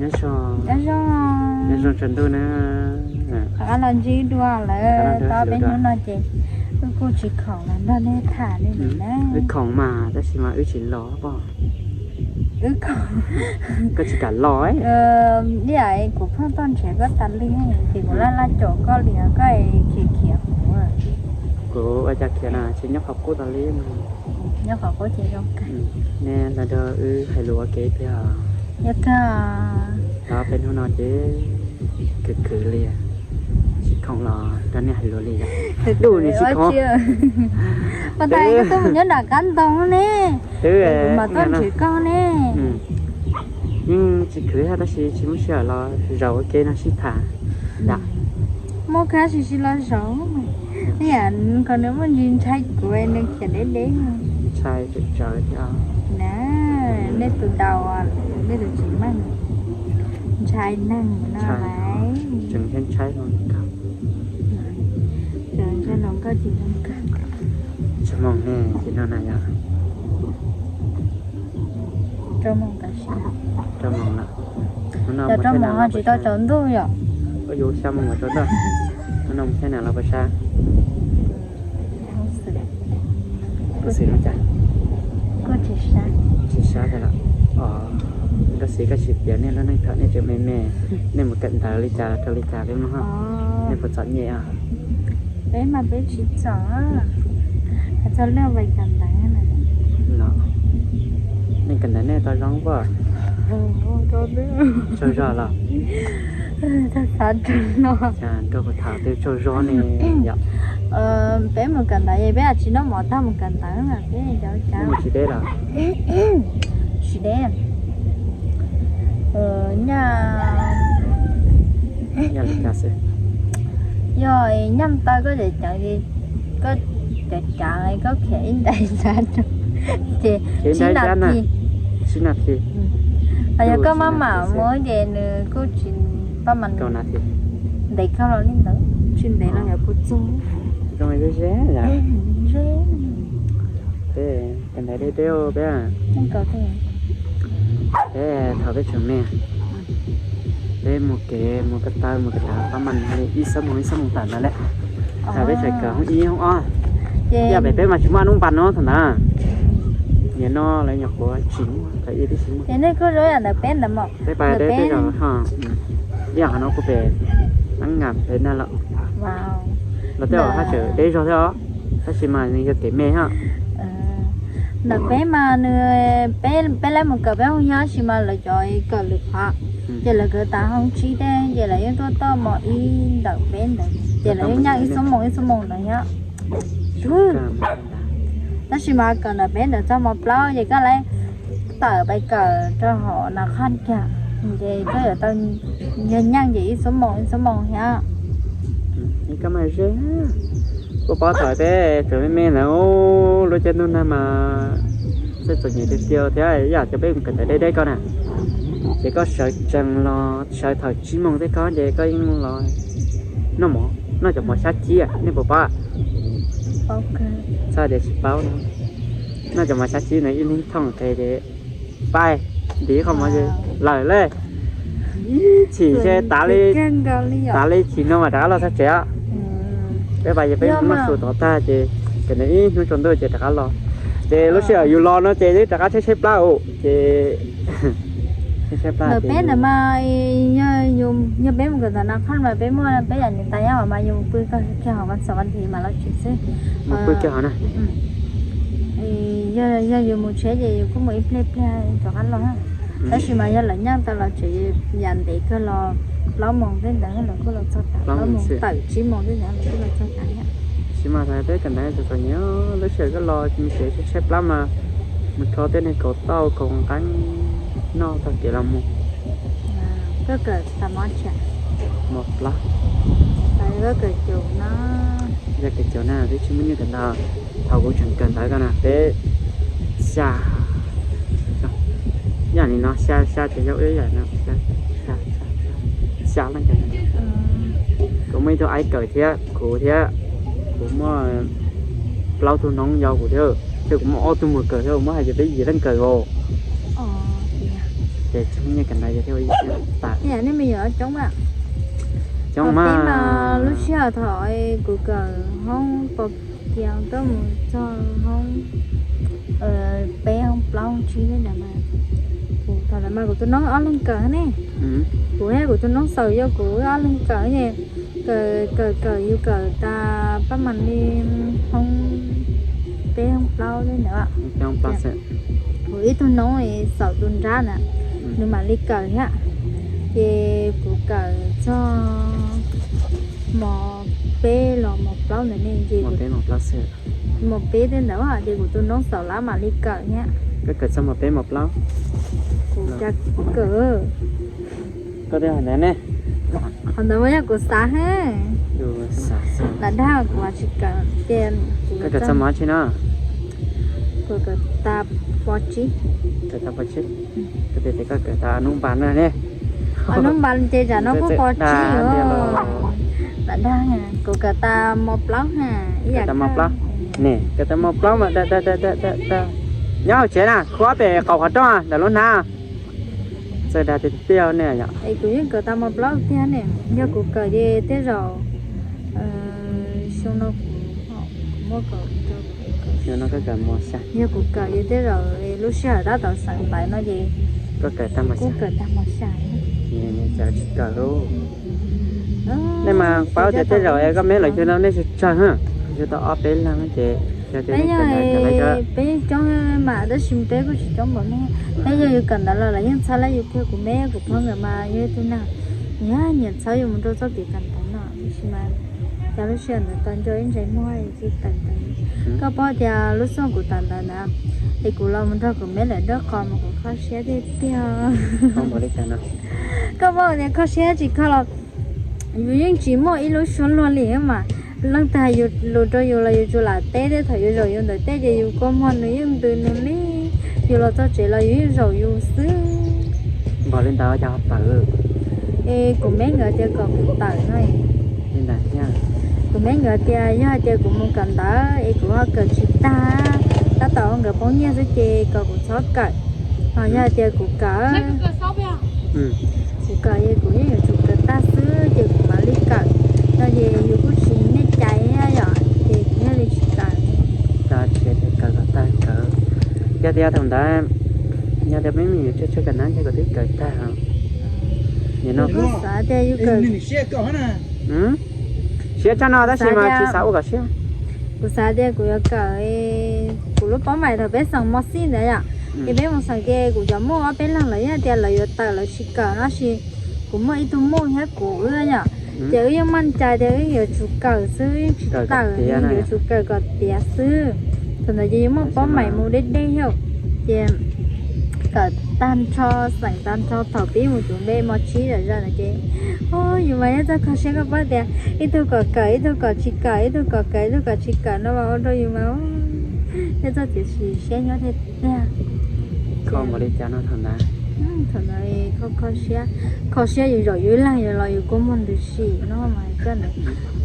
Nyob zoo, nyob zoo, nyob zoo tsaus ntuj na. Rov qab los ntsib dua lawm, tau peb hnub no ces wb kuj tsis khoom los nrog nej tham li lawm na. Wb khoom mas tab sis mas wb tsis los pom. Wb khoom, koj tsis kam los. Ib yam kuv pheej tuaj nrhiav koj tas li ces kuv laj laj caum koj li os, koj khiav khiav kuv. Kuv ua cas khiav na, tsis nyob qhov qub tas li. Nyob qhov qub ces zoo kawg. Nej los nrog wb hais lus ua ke tiag. Yog kawg. Tau peb hnub no ces khwv khwv li, tsis khoom los nrog nej hais lus li. Duj ni tsis khoom. Pas tas koj tuaj mus nyob nram qab ntoo ne, twb mas tuaj nrhiav koj ne. Yeej tsis khwv tab sis tsis muaj sij hawm los zaum ua ke no sib tham. Muaj kab sis sis los zaum. Ib yam ko nws muaj ntsis ntshai kuv, nws khiav deb deb. Ntshai tsawv tsawv thiab. Na, nej tus daus, nej tus tsis meej, ntshai neeg no lawm. Tseem ntshai ntshai hluas nkauj. Tseem ntshai hluas nkauj ces zoo kawg. Tsis moos ne, ces no na yog. Rau moos tam sim. Rau moos lawm. Yog rau moos ho tsis tau tsaus ntuj yom. Ua yus xya moos mas tsaus ntuj. Hnub no mus saib nas los puas sab? Kuj xwm no cas? Kuj tsis sab. Tsis sab thiab los? Os, koj xav koj tsis piav nej lub neej thaum nej tseem me me, nej mus kawm ntawv li cas rau li cas peb mloog. Nej puas txom nyem os? Peb mas peb tsis txom, hais txog lub vais kawm ntawv na. Nej kawm ntawv nej tau zoo pom? Tsaug zog los? Rau puas tham twb tsaug zog ne yom? Peb mus kawm ntawv es peb tsis noj mov tag mus kawm ntawv mas peb cov cas mus tsis deb los? Tsis deb. Nyaj, yog nyaj taw koj cov cav, koj cov cav koj khiav ib ntais ntag, ces tsib nas this. Tsib nas this. Yog koj maj mam mus ces nws kuj tsis pab mas ntev koj los li ntawd, tsis ntev los yuav puas txog. Zoo ze ze. Peb kawm ntawv deb deb peb. Peb thaum peb tseem me, peb mus kev mus ko taw mus ko taw pab mas li ib xuab moos ib xuab moos tawm ntawd lawm. Thaum peb tseem kawm hoob ib hoob ob, yog pem peb mas tsis muaj lub npas no thaum ntawd. Nim no lawv nyuam qhuav tsis muaj, thaum ub twb tsis muaj. Peb pas deb tej zaum, ib yam qhov no kuj pem Nab Ngam pem na los, los tej zaum haj tseem deb zog thiab os, tab sis mas nws yog kev me thiab. Ntawm peb mas nws, peb, peb lawv mus kawm peb hoob nyob sis mas lawv cov kawm lwm qhov, ces lawv kawm tas hoob tsib tej ces lawv yeej tuaj toj mos ib ntawm peb ntawd ces lawv yeej nyob ib xuab moos ib xuab moos ntawd thiab. Tab sis mas kawm ntawm peb ntawd txog mos plaub ces koj lawv tawm pais kawm rau hauv Nas Khaj kiag, ces koj yuav tau, yog nyeej ces ib xuab moos ib xuab moos thiab. Koj mas ze, koj paub thaum peb tseem me me ntawd, lub caij ntuj nag mas txawj txom nyem tiag tiag thiab, yam cov peb mus kawm ntawv deb deb koj na, ces koj sawv tsees los sawv thaum tsib moos tej koj ces koj yeej los noj mov, noj cov mov xyab cib, nej puas paub? Txhob tias tsis paub no, noj cov mov xyab cib no ib leeg thooj qe ces pais ntiv qhov mov ces lawm lawm. Ib chim ntshe tav li, tav li chim no mas rov qab los txog tsev os. Peb pas ces peb muab su tod tag ces, ces nws ib hnub tsaus ntuj ces rov qab los. Ces lub sij hawm yus los no ces twb rov qab tshaib tshaib plab os ces, tshaib tshaib plab. Ntawm peb ntawd mas yog peb mus kawm ntawv Nas Khaj mas peb muaj peb yam niam tais nyob hauv mas yus mus pw kiag hauv vas xaum vas thiv mas los tsev xwb. Mus pw kiag hauv na. Yog yus mus tsheb ces yus kuj mus ib pliag pliag rov qab los. Tab sis mas yog lawv nyeej tau los tsev yam ntev kawg los plaub moos tej ntawd lawv kuj los txog tas, plaub moos tawm tsib moos tej ntawd lawv kuj los txog tas thiab. Tsis mas thaum peb kawm ntawv txom txom nyem, lub sij hawm koj los mus tsev tshaib tshaib plab mas mus rho tej niag kaus tauj kaus nqeeb noj tag kev los mus. Koj kawm tas mos tshia? Mos plaub. Koj kawm caum no? Yog kawm caum na twb tsis muaj nyiaj kawm ntawv. Thaum kuv tseem kawm ntawv ko na peb xya, yam li no xya xya ces yog wb yam no xya, xya leej kawm. Kuv muaj ib tug aib kawm thiab kuv thiab, kuv muaj plaub tug noob yau kuv thiab, thiab kuv muaj ob tug muam kawm thiab, kuv muab hais tias peb yim leej kawm os. Ces coob nyiaj kawm ntawv ces thiaj ua ib siab tas. Nej me nyuam coob mas. Coob mas. Lub sij hawm thaum kuv kawm hoob pos kiag tuaj mus txog hoob peb hoob plaub hoob tsib tej ntawd mas, kuv thaum ntawd mas kuv tus noob ob leeg kawm ne. Kuv thiab kuv tus noob xaus yog kuv wb ob leeg kawm ces kawm kawm kawm yus kawm tas pab mam li hoob peb hoob plaub tej ntawd. Kuv ib tug noob xaus tus nrab ntawd, nws mam li kawm thiab. Ces kuv kawm txog mos peb los mos plaub ntawd ne ces, mos peb tej ntawd ces kuv tus noob xaus lawm mam li kawm thiab. Koj kawm txog mos peb mos plaub? Kuv cas kuv kawm. Koj twb hais ntawd ne. Qhov ntawd mas yog kuv xav he. Lam dag kuv tsis kawm ces. Koj kawm txog mos dab tsi no? Kuv kawm tas pos tsib. Kawm tas pos tsib. Koj tias koj kawm tas nub npas no ne. Nub npas ces tsam no kuj pos tsib os. Lam dag kuv kawm tas mos plaub na. Kawm tas mos plaub. Ne, kawm tas mos plaub mas da da da da da. Nyob hauv tsev na, khuab pem qaum qhov rooj ntawm lub hnab. Txawj dag tiag tiag ne yom. Es kuv yeej kawm tas mos plaub tiag ne. Yog kuv kawm ces tej zaum xyoo no kuv muaj kaum, xyoo no koj kawm mos xya. Yog kuv kawm ces tej zaum lub sij hawm tab tom xeem ntawv no ces koj kawm tag mos xya. Kuv kawm tag mos xya. Cas tsis kawm lauj. Nej mas paub tias tej zaum es koj meb los yug no nej tsawg tsawg, yug tau ob peb leeg ces. Peb yeej coob mas tab sis peb kuj tsis coob npaum nej. Peb yog yus kawm ntawv los lawv yeej txhawb lawv yus kiag, kuv meb kuv phob nkawd mas yog ib tug neeg nyiam txhawb yus mus rau txoj kev kawm ntawv no. Tab sis mas cas lub sij hawm ntawd tau nco ib ntsais muag tsis tawm ntawv. Koj paub tias lub xyoo kuv tawm ntawv ntawd es kuv los mus nrog kuv meb lawv dawb qos mas kuv kho siab tiag tiag. Koj paub tias kho siab tsis kho los yus yeej tsis muaj ib lub suab luag li mas. Leej twg hais lus rau yus los yus tsuas lam teb thiab, thaum yus zaum yus ntawm tej ces yus kua muag nws yeej ntws nws li. Yus los txog tsev los yus yeej zaum yus xwb. Npaum li ntawd cas ho tawm? Es kuv meb nkawd tias kom kuv tawm no. Kuv meb nkawd tias yog hais tias kuv mus kawm ntawv es kuv ho kawm tsis tag, tab tom ua nkawd poob nyiaj xwb ces kom kuv txhob kawm. Ho yog hais tias kuv kawm, kuv kawm es kuv yeej yuav tsum kawm tag xwb ces kuv mam li kawm. No ces yus kuj tsis nej cai thiab yom, ces kuv thiaj li tsis kawm. Kawm kom tag kawm. Yog tias thaum ntawd, yog tias peb me nyuam tsawg tsawg kawm ntawv ces kuv twb kawm tag. Kuv xav tias yus kawm, siab tshaj no tab sis mas tsis xav ua kom siab. Kuv xav tias kuv yuav kawm kuv lub paub mais thaum peb xeem mos xij ntawd yom. Ces peb mus xeem ces kuv cov muaj ob peb leeg lawv yeej tias lawv yuav tawm lawv tsis kawm no sis kuv muaj ib tug muj thiab kuv wb yom. Ces wb yeej maj cai tias wb yuav tsum kawm xwb, wb yeej tsis tawm, wb yuav tsum kawm kom tiav xwb. Thaum ntawd ces yus muaj paub mais mus deb deb thiab. Ces kawm tag nrho, xeem tag nrho thaum pib mus cuv npe mos tsib zom zaws no ces, yus mas yeej txawj kho siab, koj paub tias ib tug kom kawm, ib tug kom tsis kawm, ib tug kom kawm, ib tug kom tsis kawm no mas ua rau yus mas yeej txawj txiav txim siab nyob tiag tiag. Kho npaum li cas no thaum ntawd? Thaum ntawd kho kho siab, kho siab yus zaum yus ib leeg los yus kua muag ntws sim no mas koj ntawd,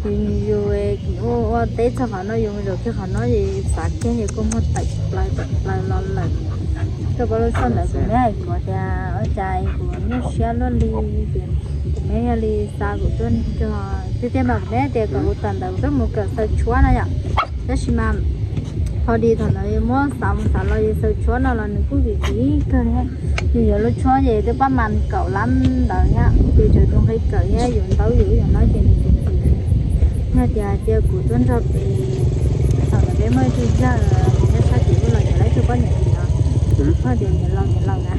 yus yus ua ua teb txog qhov no yus zaum kiag qhov no es xav kiag es kua muag tawm plaws tawm plaws los lawm. Koj paub lub xyoo ntawd kuv meb hais kuv tias ua cas kuv nyuaj siab luaj li, ces kuv meb yog li xa kuv tuaj nrog, tiag tiag mas kuv meb tias kom kuv tawm ntawd kuv tuaj mus kawm xaws tshuab no yom. Tab sis mas ho di thaum ntawd yus muab xav mus xav los yus xaws tshuab no los nws kuj vim vim kawg li. Yus yuav lub tshuab ces twb pab mas kaum lab ntawd thiab, ces tseem tus nqi kawm thiab yuav ntaub yus ib yam no ces nws txim txim. Yog tias cia kuv tuaj nrog pem, thaum ntawd peb muaj ib tug yawg nyob sab tim ub los yog lawv ib tug poj niam tim no, ho tias nyiam laus nyiam laus na,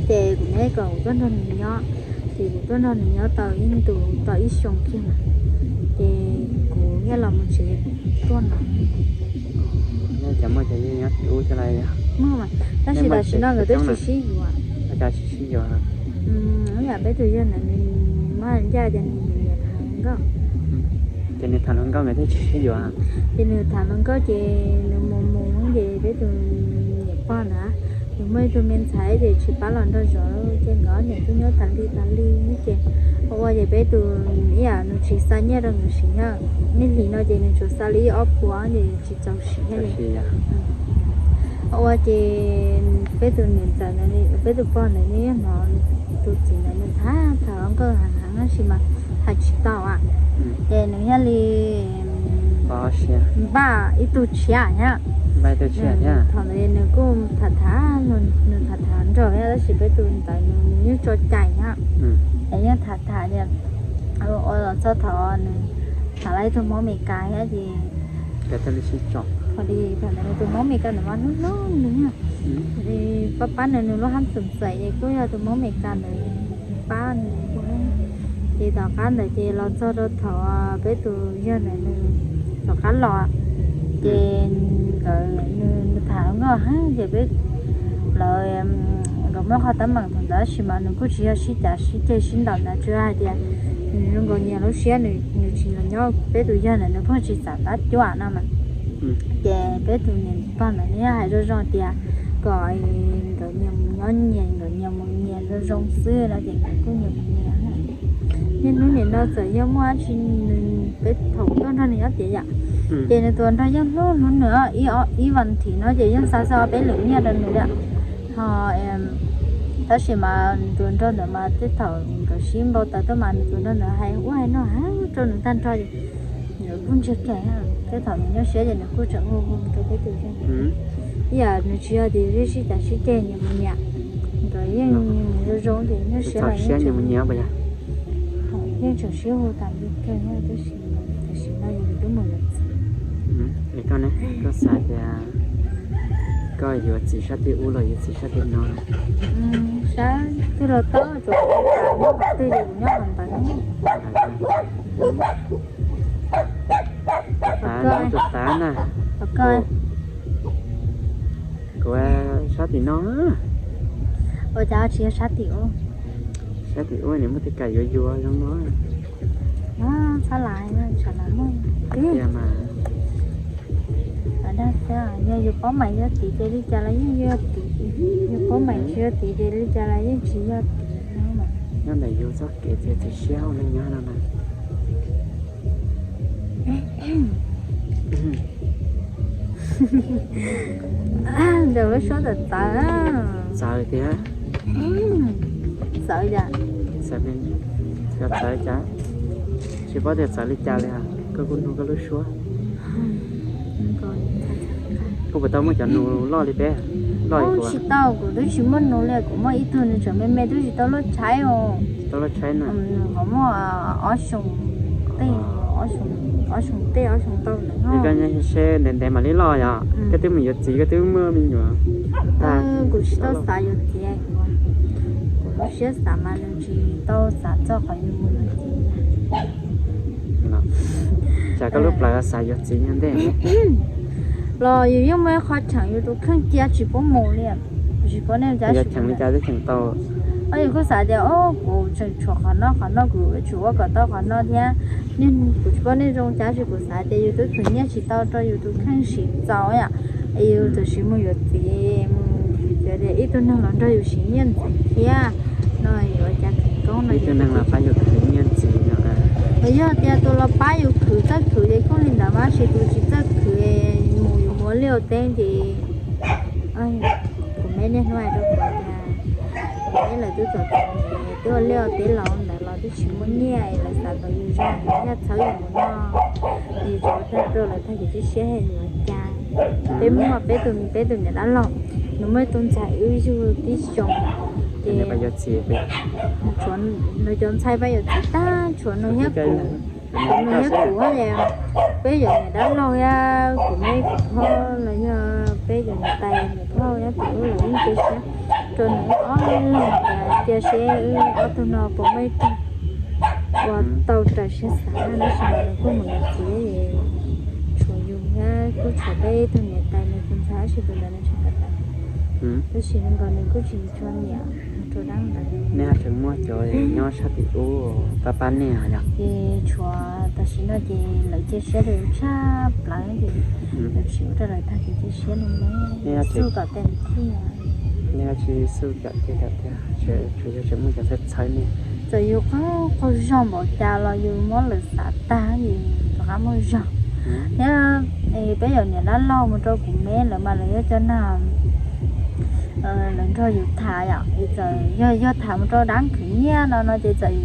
ces kuv meb kom kuv tuaj nrog nws nyob. Ces kuv tuaj nrog nws nyob tau ib ntus tau ib xyoo kiag na, ces kuv thiaj los mus tsev tuaj no. Muaj, tab sis tam sim no nkawd twb tsis sib yuav. Ib yam peb tus yawg ntawd nws muaj ncaj tias nws nyiam tham hluas nkauj. Ces nws tham hluas nkauj nkawd thiaj tsis sib yuav. Ces nws tham hluas nkauj ces nws mus mus ces peb tus niam pog ntawd nws muaj ib tug me ntxhais ces tsis pab los nrog zov ces nkawd ob niam tub nyob tas li tas li ces ua ua ces peb tus ib yam nws tsis xa nyiaj rau nkawd siv na. Ib hlis no ces nws tsuas xa li ib ob puas ces tsis txaus siv thiab. Ua ces peb tus niam ntxawm, peb tus pog ntawd nws yeej hnov tus txiv ntawd nws tham tham nkauj heev heev tab sis mas hais tsis tau a. Ces nws thiaj li npaj ib tug tshiab thiab. Thaum ntawd nws kuj tham tham, nws tham tham nrog thiab tab sis peb tus ntawd nws yeej tso cai thiab. Es yeej tham tham tias ua los txog thaum nws tham lawv ib tug Hmoob Amelikas thiab ces thaum ntawd nws tus Hmoob Amelikas ntawd mas hnub hnub nws pab pab nws, nws lub hab xum xaim es kuj yog tus Hmoob Amelikas ntawd pab nws. Ces tom qab ntawd ces los txog rau thaum peb tus yawg ntawd nws rov qab los, ces nkawd nws tham nkauj heev ces peb, lawv, nkawd muab qhov teeb meem thaum ntawd tab sis mas nws kuj tsis yog sib cav sib ceg sib ntaus ntawd, tsuas yog hais tias nws zoo nkaus nyias lub siab, nws tsis los nyob peb tus yawg ntawd nws pheej tsis xav tab cuab no mas. Ces peb tus niam pog ntawd nws yeej hais zoo zoo tias kom nkawd nyias mus nyob nyias, nkawd nyias mus nyias zoo zoo xwb no ces nkawd kuj nyias mus nyias. Niaj hnub nim no txawm yog muaj dab tsi nws, peb thaum tuaj nrog nws nyob tiav yom, ces nws tus nraug yeej hlub hlub nws, ib vas thiv no ces yeej xa xwb ob peb lwm nyiaj rau nws li. Ho tab sis mas nws tus nraug ntawd mas tej thaum nkawd sib npau taws tuaj mas nws tus nraug ntawd hais ua hais noj heev rau nws tag nrho ces nws kuj ntsiag kiag. Tej thaum nws nyuaj siab ces nws kuj tseem hu hu rau peb tus yawg. Ib yam nws tsis yog tias sib cav sib ceg nyias mus nyias, nkawd yeej zoo zoo ces nyuaj siab los yeej tseem sib hu tas li kawg, tab sis tam sim no yus twb mus yuav txiv. Koj ne, koj xav tias koj yuav txiv sab tim ub los yuav txiv sab tim no? Sab twg los tau, tsuas yog nyob qhov twg ces kuv nyob qhov ntawd. Tus tav na. Kuv sab tim no. Ua cas tsis yog sab tim ub? Sab tim ub nws muaj tej kas yuav yuav zoo no. Txhob lam, tsam no muaj tiag mas. Dag xwb, yog yus paub mas yog tim ces li cas los yeej yog tim, yus paub mas tsis yog tim ces li cas los yeej tsis yog tim. Nyob ntawm yus txoj kev txiav txim siab hauv neej nyob no na. Ntawm lub suab txawv txawv. Txawv tiag. Txawv cas? Txawv cas? Tsis paub tias txawv li cas li os, koj kuj nug koj lub suab. Koj puas tau muaj cov nus loj li peb? Loj li kuv. Tsis tau, kuv twb tsis muaj nus li, kuv muaj ib tug nws tseem me me twb tsis tau luaj tshaib os. Tsis tau luaj tshaib na. Nws qhov muaj ob xyoos tej, ob xyoos tej ob xyoos ntau ntawd no. Koj nyob seb ntev ntev mam li loj yom, koj twb mus yuav txiv koj twb muaj me nyuam. Kuv tsis tau xav yuav txiv, kuv lub siab xav mas nws tsis tau xav txog qhov yus mus yuav txiv. Tsam koj lub plawv xav yuav txiv nyob ntej. Los yus yeej muaj ib qho cheem yus tus kheej cia tsis pub mus li. Tsis paub nej, yus cheem li cas twb cheem tau. Yus kuj xav tias o kuv tseem tshuav qhov no qhov no, kuv tsum ua kom tau qhov no thiab. Kuv tsis paub nej zoo cas tab sis kuv xav tias yus twb khwv nyiaj tsis tau rau yus tus kheej siv txaus yom. Yus tam sim mus yuav txiv, mus tias ib tug neeg los nrog yus siv nyiaj ntxiv thiab no, yuav ua cas khwv koob no. Ib tug neeg los pab yus khwv nyiaj ntxiv no. Los yog tias tus los pab yus khwv txawj khwv ces kuj li ntawd mas, tab sis tus tsis txawj khwv mus yuav mus ua liaj ua teb ces kuv me niaj hnub hais rau kuv tias, kuv me lawv twb txom txom nyem twb ua liaj ua teb los ntawd los twb tsis muaj nyiaj, lawv xav kom yus zoo, yus nyiaj txhawb yus mus noj, yus tsis ua tag rau lawv tag kev tib siab yuav cas. Peb muaj peb tus, peb tus niam dab laug, nws muaj ib tug ntxhais wb yug tib xyoos, ces nws cov ntxhais pab yuav txiv tag tshuav nws thiab kuv, nws thiab kuv ces peb cov niam dab laug thiab kuv me kuv phauj los yog peb cov niam tais niam phauj nyob tim ub los yeej cia siab rau nws ob leeg, cia siab wb ob tug no puas muaj ib tug uas tau raws siab xav na, tab sis mas nws kuj mus yuav txiv, tshuav yus thiab kuj tshuav peb ib tug niam tais nws tus ntxhais tab sis tus ntawd nws tseem pab pab, tab sis zoo nkaus nws kuj tsis tshua nyiam tus dab ntawd. Nej haj tseem muaj cov nyob sab tim ub pab pab nej yom? Ces tshuav tam sim no ces lawv cia siab rau yus tshaj plaws ces lawv tsis ua rau lawv tag kev cia siab li ne. Xub kom tes thiaj. Nej haj tsis xub kom tiag tiag, tsuas yog tseem muaj cov txhawb txhawb nej. Txawm yus qaug qaug zog npaum cas los yus muab lawv xav tag yus rov qab muaj zog thiab. Es peb yog niam dab laug mus rau kuv me lawv mas lawv yuav coj nag, lawv nrog yus tham yom, es txawm yog, yog tham mus rau dab khwv nyiaj no no ces txawm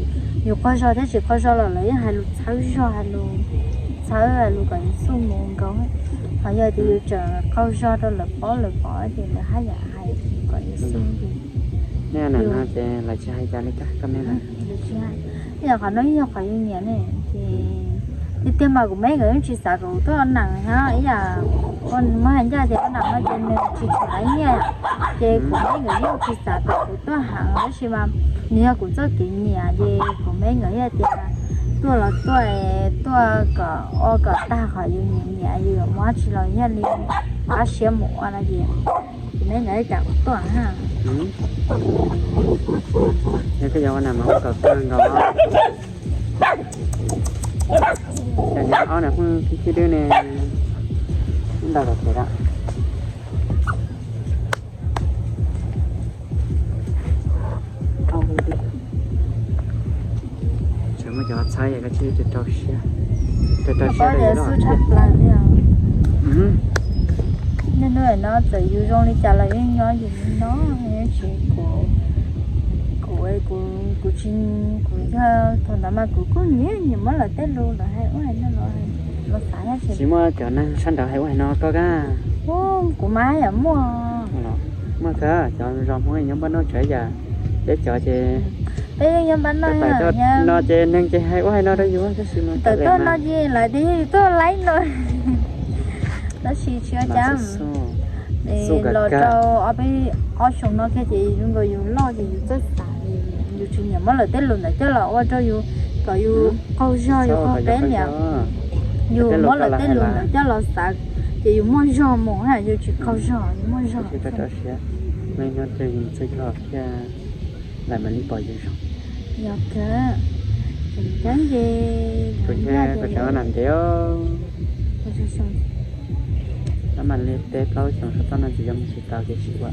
yus qaug zog thiab tsis qaug zog los lawv yeej hais lus txhawb zog, hais lus txhawb, hais lus kom yus xub mus nkaus. Ho yog tias yus tseem qaug zog rau lawv paub, lawv pom ces lawv haj yam hais kom yus xub. Nej nam no ces lawv tsis hais cas li koj me na. Yog qhov no yog qhov yus nyiam ne, ces tiag tiag mas kuv me nkawd yeej tsis xav kom kuv tuaj ua nam thiab ib yam. Muab hais ncaj tias ua nam no ces nws tsis tshua laiv nyiaj, ces kuv me nkawd yeej tsis xav kom kuv tuaj heev, tab sis mas nws yog kuv txoj kev nyiam ces kuv me nkawd yeej tias tuaj los tuaj, tuaj kom ua kom tag qhov yus nyiam nyiam, yus yuav muab tsis los yog li qab siab mus ua no ces kuv me nkawd yeej kam kuv tuaj na. Yog koj yuav ua nam mas ua kom kawg nkaus. Cov niam ob niam phooj ywg khib dwb ne, ntau kom phem lawm. Tseem muaj cov txhawb es koj tsis rau siab, rau rau siab rau yus lawm. Niaj hnub no txawm yus zoo li cas los yeej nyob yus li no, tsis, kuv, kuv, kuv tsis, kuv yog thaum ntawd mas kuv kuj nyiam nyiam muab lawv tej lus lawv hais ua hais no los, los xav tsis muaj cov neeg sab nraud hais ua hais no koj kab. Kuv mas yam muaj, muaj kawg cov zos Hmoob nyob npaj noj tsav yam, peb cov ces peb yeej nyob npaj noj, no ces neeg ces hais ua hais no rau yus tab sis mas tawm tuaj no ces lawv tias yog yus tuaj laib no. Tab sis tsis ua cas, los rau ob peb ob xyoo no kiag ces zoo nkaus yus loj ces yus txawj xav, yus tsis nyiam muab lawv tej lus ntawd coj los ua rau yus kom yus qaug zog yus qaug qeb li. Yus muab lawv tej lus ntawd coj los xav ces yus muaj zog mus, yus tsis qaug zog, yus muaj zog. Lawv mam li pom yus zoo. Yog kawg, tseem ceeb ces kuv tseem nam ntev, pab mam li peb plaub xyoo saum toj no tsis yog mus tsis tau ces tsis ua.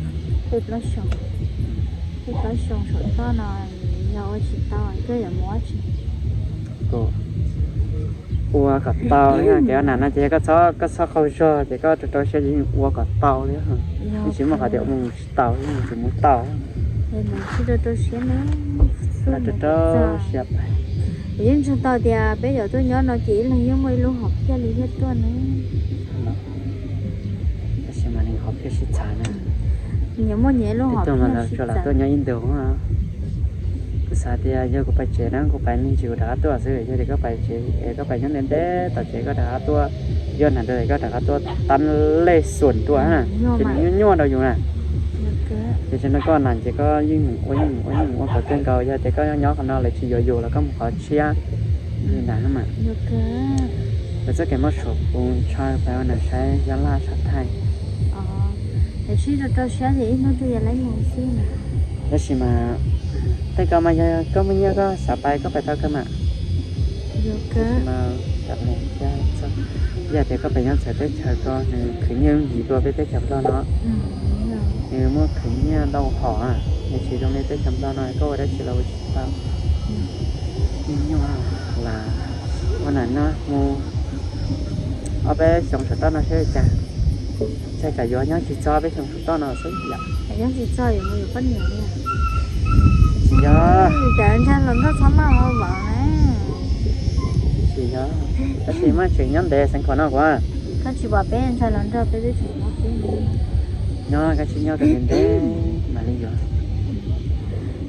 Peb plaub xyoo, peb plaub xyoo saum toj no yog ua tsis tau koj yuav mus ua tsi? Ua kom tau, kev ua nam no ces yog koj txhob, koj txhob qaug zog ces koj rau rau siab ces yeej ua kom tau li. Yeej tsis muaj qhov tias mus tsis tau, yeej tsis mus tau. Rau rau siab, yeej tsis tau tias peb yuav tuaj nyob no ces ib leeg yeej muaj ib lub hom phiaj li thiaj tuaj ne. Tab sis mas nws hom phiaj sib txhav na. Nyias muaj nyias lub hom phiaj sib txhav. Tuaj nyob ib ntus, kuv xav tias yog kuv pais tsev na kuv pais me ntsis kuv rov qab tuaj xwb, yog tias koj pais tsev, koj pais nyob ntev ntev tom tsev koj rov qab tuaj, yog nam rau koj rov qab tuaj tab lej xuas tuaj, ces nws nyuaj nyuaj rau yus na. Ces tsis no koj nam ces koj yeej mus ua, yeej mus ua, yeej mus ua kom kawg nkaus, yog tias koj nyob qhov no lawv tsis yuav yus los koj mus qhov tshiab li ntawd mas. Lawv txoj kev muab suav kuv ntshaw pais ua nam saib Nyab Laj sab thaij. Tab sis mas tej ko mas yog koj muaj nyiaj koj xav pais koj pais tau kawg mas. Yog tias koj pais nyob txawv teb chaws ko nws khwv nyiaj ntau dua peb teb chaws Nplog no. Nws muaj khwv nyiaj ntau hom, nws tsis zoo li teb chaws Nplog no koj ua dab tsi los ua tsis tau. Nyuaj, ua nam no mus ob peb xyoo saum toj no saib li cas. Ntshai tsam yuav nyob tsis txog peb xyoo saum toj no xwb yom. Nyob tsis txog yuav mus yuav poj niam li. Tsis yog. Cas ntshai hluas nkauj txhob maj ua vauv na. Tsis yog, tab sis mas tseem nyob ntev xeev Khuam no kuv. Koj tsis pom peb ntshai hluas nraug peb twb tseem nyob peb. Nyob koj tsis nyob kom ntev ntev mam li yuav.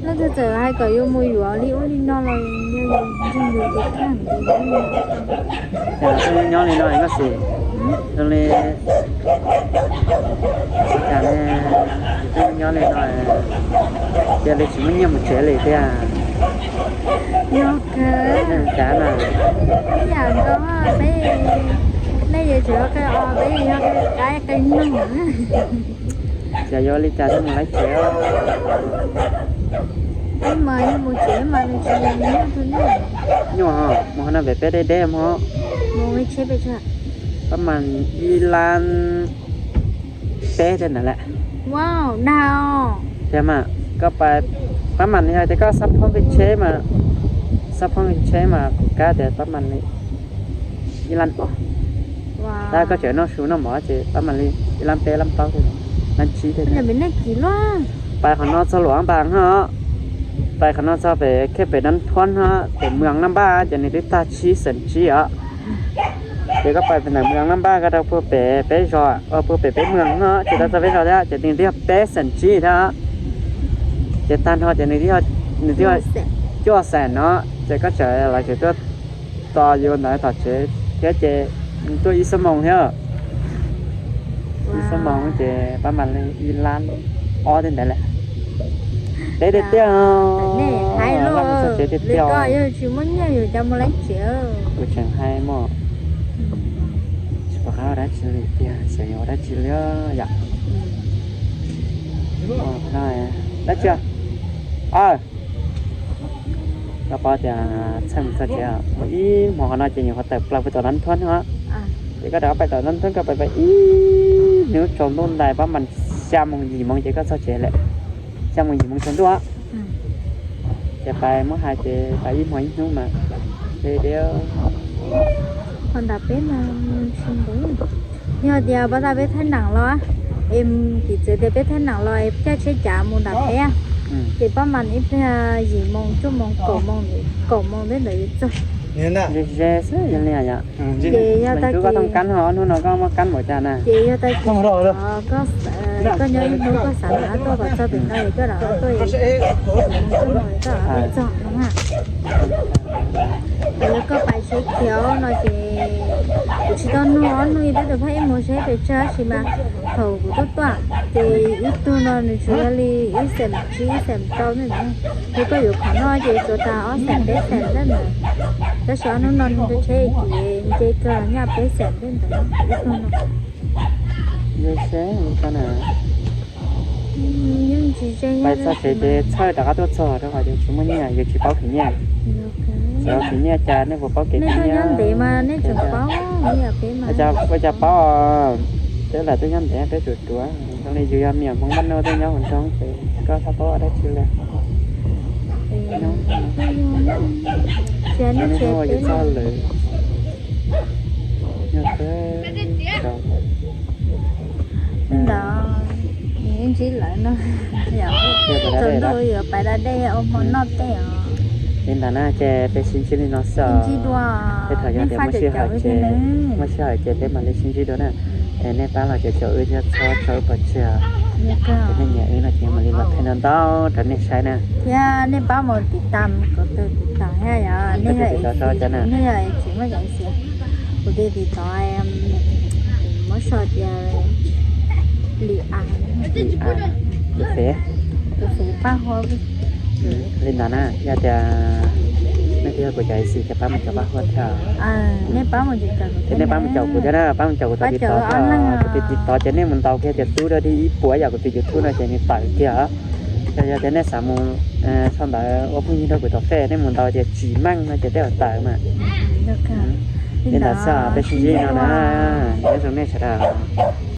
Leej twg txawm hais kom yus mus yuav li ub li no los yog yus ntseeg yus tus kheej. Cas twb nyob li no koj xav zoo li, cas ne, twb nyob li no, cia li tsis muaj nyiaj mus tsev li thiab. Yog kawg. Cas na. Ib yam nkaus peb, nej yuav tsum yog qe os, peb yog qe qaib qe noog. Cas yuav li cas thiaj mus laib tsev? Peb mas yog mus tsev mas nws tsis yog nyuaj rau nej. Nyuaj, mus qhov no pem peb deb deb mog. Mus tsheb pes tsawg? Pab mas ib lab peb tej ntawd lawm. Wow, dag os. Tiag mas, koj pab mas yog tias koj xab phoob kev tsheb mas, xab phoob kev tsheb mas kuv kab tias pab mas li ib lab ob. Tab koj tseem noj su noj mov ces pab mam li ib lab peb lab plaub thiab, lab tsib thiab. Pais qhov no txog Luam Npas no, pais qhov no txog pem khej pem Nab Thuab no, pem Moos Nab Npaj ces nws twb tag tsib xeem tsib os. Ces koj pais pem ntawm Moos Nab Npaj koj rau puag pem peb zos, puag pem peb moos no ces tau txog peb zos thiab ces nws twb yog peb xeem tsib thiab. Ces tag nrho ces nws twb yog cuaj xeem no, ces koj tseem los tseem tuaj tos yus ntawd tom tsev thiab ces tuaj ib xuab moos thiab. Ib xuab moos ces pab mam li ib lab ob thiab ntawd lawm. Deb tiag tiag, laj mus txog tsev tiag tiag. Kuv tseem hais muaj tsis pom qab ua dab tsi li tiag, xyov yuav ua dab tsi li yom. Dab tsi? Koj paub tias txheej mus txog tsev mus ib hmo qhov no ces nyuam qhuav tawm plaws pem tom Nab Thuab no, ces koj rov qab pais tom Nab Thuab koj pais pais ib hnub tsaus ntuj ntais pab mam xya moos yim moos ces koj txog tsev lawm. Xya moos yim moos tsaus ntuj. Ces pais muab hais ces pais ib hmo ib hnub mas. Qhov ntawd peb mas tsis ntev. Yog tias pab tas peb thaij neem los, es piv txwv tias peb thaij neem los es caij tsheb cav mus nram teb, ces pab mas ib pliag yim moos cuaj moos kaum moos, kaum moos tej ntawd yuav txog. Ze xwb yog li yom. Ces yog tag kis koj thooj kab no, ob hnub no koj muaj kab npaum cas na? Ces yog tag kis koj nyob ib hnub koj xav lam tuaj kom txog pem no es koj lam tuaj, koj lam tuaj txog no na. Yog koj pais tsheb khiav no ces kuv tsis tau nug ob hnub peb tus phab ib mus seb pes tsawg tab sis mas thaum kuv tuaj tuaj ces ib tug no nws tsuas yog li ib xeem tsib ib xeem rau ne. Yog koj yuav qhov no ces tsuas tag ob xeem peb xeem ntawd na. Tab sis ob hnub no nws tus tsheb ces nce kawg los nyaj peb xeem tej ntawd ib tug no. Pais txog tsev ces txhawj rov qab tuaj txog rau qhov ces tsis muaj nyiaj, yus tsis paub khwv nyiaj. Txawm khwv nyiaj cas nej puas paub kev khwv nyiaj? Ua cas paub, peb lam tuaj nyob ntev peb ruam ruam, zoo li yus yog me nyuam Hmoob Npab Nuj tuaj nyob hauv nroog ces koj txhob paub ua dab tsi li. Nyob hnub yus txoj lwm, nyob peb rau ntawd, ntsib lawv no, tsaus ntuj yuav pais da dej ua hmo noj tej os. Li ntawd na ces peb sib ntsib li no xwb. Tej thaum yog tias muaj sij hawm ces, muaj sij hawm ces peb mam li sib ntsib dua na. Es nej pab los caum wb thiab txhob tso wb pov tseg, nej nyiam wb no ces mam li los thaij ntau ntau rau nej saib na. Thiab nej pab mus tiv tam kuv tus tiv tam thiab yom, nej yog tsis muaj cov xim kuv tus tiv tam, kuv muab sau tias Li As, tus fev, tus fev pab hua. Li ntawd na, yog tias nej twb yog kuv cov xim ces pab mus caum pab hua thiab. Nej pab mus caum kuv thiab na, pab mus caum kuv tus tiv tam thiab. Kuv tus tiv tam ces nej mus ntaus kiag tias tub dog dig ib puas yom, kuv tus YouTube no ces nws tawm kiag. Yog, yog tias nej xav mus sau ntawv ua phooj ywg nrog kuv tom fej nej mus ntaus tias Tsim Meej no ces tej zaum tawm mas. Li ntawd xwb, peb sib ntsib no na. Nyob zoo nej sawv daws.